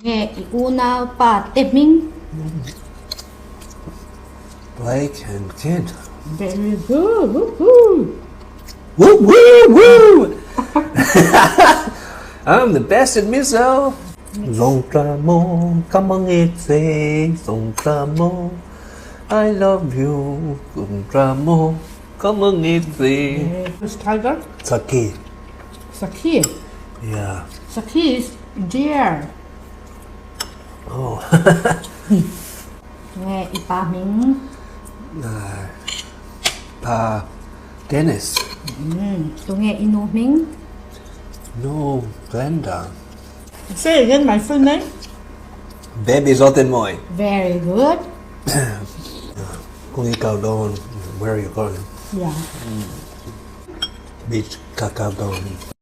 Nge i unaupa te hming? Blake and Kent. Very good. Woohoo! Woo woo woo! I'm the best at Mizo. Zongtla maw ka hmangaih che Zongtla maw I love you Zongtla maw ka hmangaih che. This tiger? Sakhi. Sakhi? Yeah. Sakhi is deer. Oh. Nge i pa hming? Pa Dennis. Tunge i nu hming? Nu Glenda. Say again my full name. Baby Zotenmawi. Very good. Kung ikaw doon, where are you going? Yeah. Beach ka kal dawn.